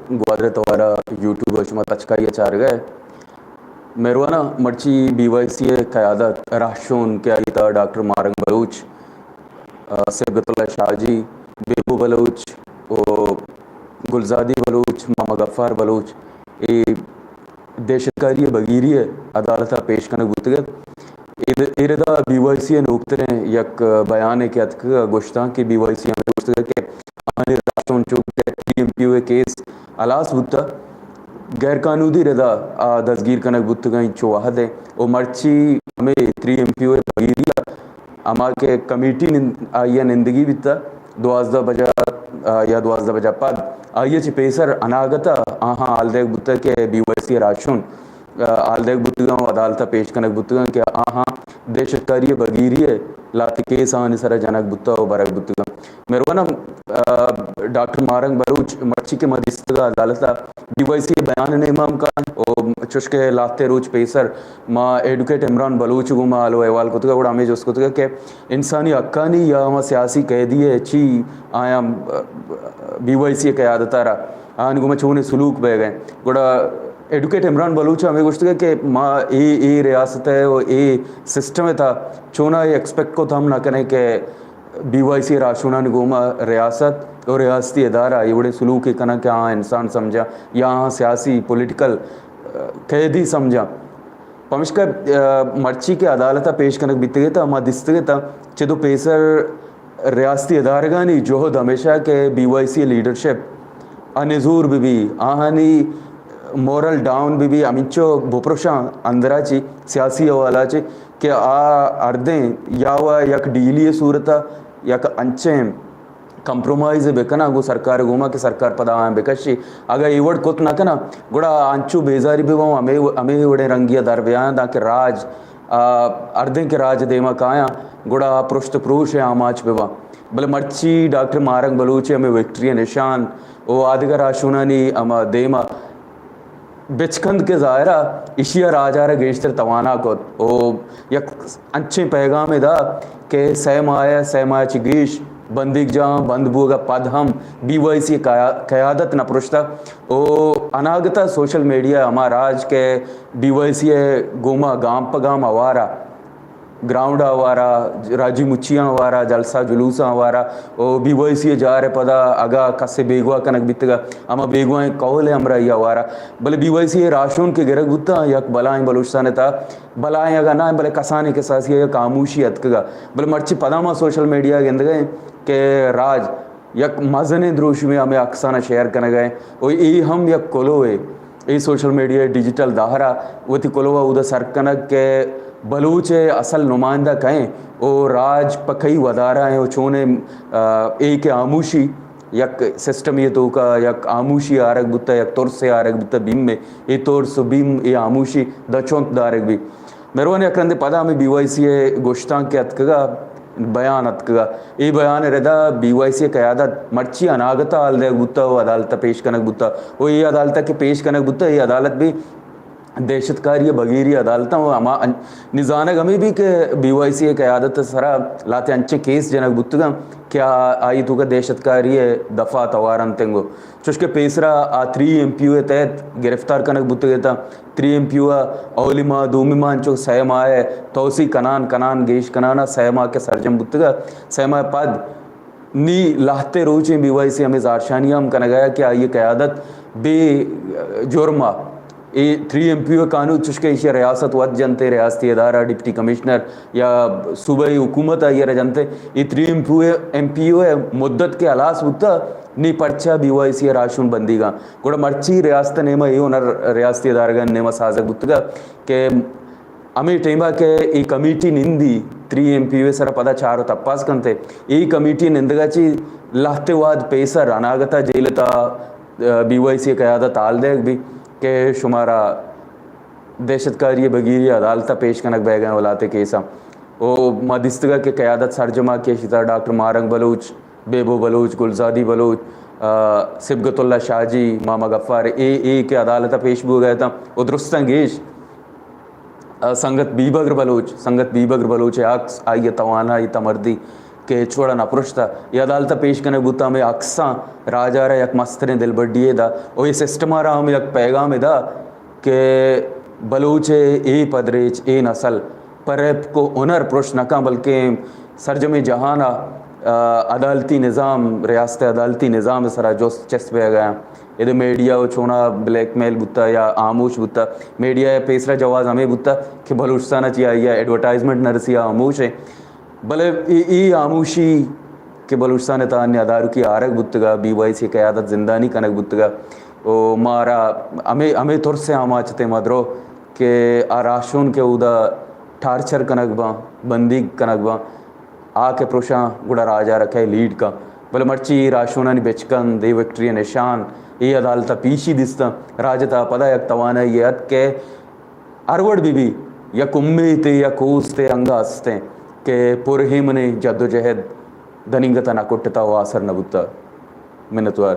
گوادر توارا یوٹیوب ءَ شما تچکائی ءَ چارگ ءَ۔ مہرواناں، مرچی بی وائی سی ءِ قیادت، راہشون کہ آئی تہا ڈاکٹر ماہرنگ بلوچ، آ، صبغت اللہ شاہ جی، بیبو بلوچ و گلزادی بلوچ، ماما غفار بلوچ، اے دہشتکاری ءِ بگیری ءَ عدالت ءَ پیش کنگ بوتگ ات۔ اے، اے ردا بی وائی سی ءِ نوکتریں یک بیانے کہ اتکگ ءَ گوشتاں کہ بی وائی سی ہمے گوشتگ کہ آہانی راہشون چو کہ تری ایم پی او ءِ کیس ہلاس بوتگ، غیر قانودی ردا آ دزگیر کنگ بوتگ انت چو وہد ءَ، و مرچی ہمے تری ایم پی او ءِ بگیری ءَ ہما کہ کمیٹی نند-، آئی ءَ نندگی بیتگ، دوازدہ بجہ، آ، یا دوازدہ بجہ پد، آئی ءَ چہ پیسر اناگت ءَ آہاں حال دیگ بوتگ کہ بی وائی سی ءِ راہشون، آ، حال دیگ بوتگاں و عدالت ءَ پیش کنگ بوتگاں کہ آہاں دہشتکاری ءِ بگیری ءَ لہتے کیس آہانی سرا جنگ بوتگ و برگ بوتگاں۔ مہرواناں، آ، ڈاکٹر ماہرنگ بلوچ مرچی کہ ما دیستگ عدالت ءَ، بی وائی سی ءِ بیان ءِ نیمہ ہم کاینت و چوش کہ لہتے روچ پیسر ما ایڈوکیٹ عمران بلوچ ءَ گوں ما حال و احوال کتگ، گڑا ہمے جست کتگ کہ انسانی حقانی یا ہما سیاسی قیدی ءَ چی آیاں بی وائی سی ءِ قیادت ءَ را آہانی گوما چونیں سلوک بئیگ ءَ انت۔ گڑا ایڈوکیٹ عمران بلوچ ءَ ہمے گوشتگ کہ ما اے، اے ریاست ءِ و اے سسٹم ءِ تہا چوناہا اے ایکسپیکٹ کت ہم نہ کنیں کہ بی وائی سی ءِ راہشونانی گوما ریاست و ریاستی ادارہ اے وڑیں سلوکے کناں کہ آ انسان سمجھاں یا آ سیاسی، پولیٹیکل، آ، قیدی سمجھاں۔ پمشکا، آ، مرچی کہ عدالت ءَ پیش کنگ بیتگ ات، ما دیستگ ات، چد و پیسر ریاستی ادارگانی جہد ہمیش ات کہ بی وائی سی ءِ لیڈرشپ ءَ نزور بہ بی، آہانی مورل ڈاؤن بہ بی، ہمینچو بپرشاں اندرا چی سیاسی حوالہ چی کہ آ اردیں یا و یک ڈیلی ءِ صورت ءَ یک انچیں کمپرومائز بہ کناں گوں سرکار ءِ گوما کہ سرکار پدا آیاں بکشی۔ اگاں اے وڑ کت نہ کناں، گڑا انچو بیزاری بہ باں، ہمے، ہمے وڑیں رنگی ءَ در بیایاں، دانکہ راج، آ، ہردیں کہ راج ءِ دیما کایاں، گڑا آ پرشت پروش ءِ آماچ بہ باں۔ بلے مرچی ڈاکٹر ماہرنگ بلوچ ءِ ہمے وکٹری ءِ نشان و آدگہ راہشونانی ہما دیما بچکند کہ ظاہر ءَ ایشی ءَ راج ءَ را گیشتر توانا کت و یک انچیں پیغامے دات کہ سئے ماہ ءَ، سئے ماہ ءَ چہ گیش بندیگ جاہاں بند بوگ ءَ پد ہم بی وائی سی قیا-، قیادت نہ پرشتگ و اناگت ءَ سوشل میڈیا ءِ ہما راج کہ بی وائی سی ءِ گوما گام پہ گام ہوار ءَ گراؤنڈ ءَ ہوار ءَ، راجی مچیاں ہوار ءَ، جلسہ جلوساں ہوار ءَ، و بی وائی سی ءِ جار ءَ پدا اگاں کسے بیگواہ کنگ بیتگ ءَ، ہما بیگواہیں کہول ءِ ہمراہی ءَ ہوار ءَ۔ بلے بی وائی سی ءِ راہشون کہ گرگ بوتاں، یک بلاہیں بلوچستان ءِ تہا بلاہیں اگاں نہ، بلے کسانیں کساسے ءَ یک ہاموشی اتکگ ءَ۔ بلے مرچی پدا ما سوشل میڈیا ءَ گندگ ءَ ایں کہ راج یک مزنیں دروشمے ہمے عکساں ءَ شیئر کنگ ءَ انت و اے ہم یک کلوہے، اے سوشل میڈیا ءِ ڈیجیٹل دہر ءَ وتی کلوہ ءَ اود ءَ سر کنگ کہ بلوچ ءِ اصل نمائندہ کئے انت و راج پہ کئی ودار ءَ انت و چونیں، آ، اے کہ ہاموشی یک سسٹمے ءِ توکا یک ہاموشی آرگ بوتہ، یک ترسے آرگ بوتہ، بیمے، اے ترس و بیم، اے ہاموشی داں چنت دارگ بیت۔ مہروان، یک رندے پدا ہمے بی وائی سی ءِ گوشتانک کہ اتکگ ءَ، بیان اتکگ ءَ، اے بیان ءِ ردا بی وائی سی ءِ قیادت مرچی اناگت ءَ حال دئیگ بوتہ و عدالت ءَ پیش کنگ بوتہ و اے عدالت ءَ کہ پیش کنگ بوتہ، اے عدالت بھی دہشتکاری ءِ بگیری عدالت ءَ و ہما ان-، نی زانگ ہمے بھی کہ بی وائی سی ءِ قیادت ءِ سرا لہتے انچیں کیس جنگ بوتگ انت کہ آ-، آئی توکا دہشتکاری ءِ دفعہ توار انت انگو۔ چوشکہ پیسرا آ تری ایم پی او ءِ تحت گرفتار کنگ بوتگ اتاں۔ تری ایم پی او ءَ اولی ماہ، دومی ماہ، انچو سئے ماہ ءَ توسیع کنان کنان، گیش کنان ءَ سئے ماہ کہ سرجم بوتگ ءَ، سئے ماہ ءَ پد نی لہتے روچیں بی وائی سی ہمے زہرشانی ہم کنگ ءَ کہ آئی ءِ قیادت بے جرم ءَ، اے تری ایم پی او ءِ قانود چوشکہ ایشی ءَ ریاست وت جنتے، ریاستی ادارہ، ڈپٹی کمشنر یا صوبائی حکومت آئی ءَ را جنتے، اے تری ایم پی او، ایم پی او ءِ مدت کہ ہلاس بوتہ، نی پرچا بی وائی سی ءِ راہشون بندیگاں۔ گڑا مرچی ریاست ءِ نیمہ اے ہنر ریاستی ادارگانی نیمہ سازگ بوتگ کہ ہمے ٹائم ءَ کہ اے کمیٹی نندی، تری ایم پی او ءِ سرا پدا چار و تپاس کنتے، اے کمیٹی نندگ ءَ چی لہتے وہد پیسر اناگت ءَ جیل ءِ تہا، آ، بی وائی سی ءِ قیادت ءَ حال دیگ بی کہ شمارا دہشتکاری ءِ بگیری ءَ عدالت ءَ پیش کنگ بئیگ ءَ ایں و لہتے کیساں۔ او ما دیستگ ءَ کہ قیادت سرجم ءَ کہ ایشی تہا ڈاکٹر ماہرنگ بلوچ، بیبو بلوچ، گلزادی بلوچ، آ، صبغت اللہ شاہ جی، ماما غفار، اے، اے کہ عدالت ءَ پیش بوگ ءَ اتاں، او درستاں گیش، آ، سنگت بیبگر بلوچ، سنگت بیبگر بلوچ ءِ عکس، آئی ءِ توانائی، تمردی، کہ ہچ وڑا نہ پرشتہ۔ اے عدالت ءَ پیش کنگ بوتہ، ہمے عکساں راج ءَ را یک مستریں دلبڈی یے دا، او اے سسٹم ءَ را ہم یک پیغامے دا کہ بلوچ ءِ اے پدریچ، اے نسل پہ ریپک ءُ ہنر پرشت نہ کن، بلکیں سرجمیں جہان ءَ، آ، عدالتی نظام، ریاست عدالتی نظام ءِ سرا جست چست بیگ ءَ۔ ادا میڈیا ءَ چونا بلیک میل بوتہ یا ہاموش بوتہ، میڈیا ءِ پیسرا جواز ہمے بوتہ کہ بلوچستان ءَ چہ آئی ءَ ایڈورٹائزمنٹ نہ رسی، آ ہاموش ایں۔ بلے اے، اے ہاموشی کہ بلوچستان ءِ تہا انی ادارکی آرگ بوتگ ءَ، بی وائی سی ءِ قیادت زندانی کنگ بوتگ ءَ، او مارا ہمے، ہمے ترس ءَ آماچ اتیں ما درو کہ آ راہشون کہ اودا ٹارچر کنگ باں، بندیگ کنگ باں، آ کہ پروشاں گڑا راج ءَ را کئے لیڈ کن۔ بلے مرچی اے راہشونانی بچکند، اے وکٹری ءِ نشان، اے عدالت ءَ پیشی دیستاں، راج ءِ تہا پدا یک توانائی یے اتک کہ ہر وڑ بہ بی، یک امیتے، یک اوستے انگہ استیں کہ پر ایمنیں جدوجہد دنیگت ءَ نہ کٹتہ ءُ آسر نہ بوتہ۔ منتوار۔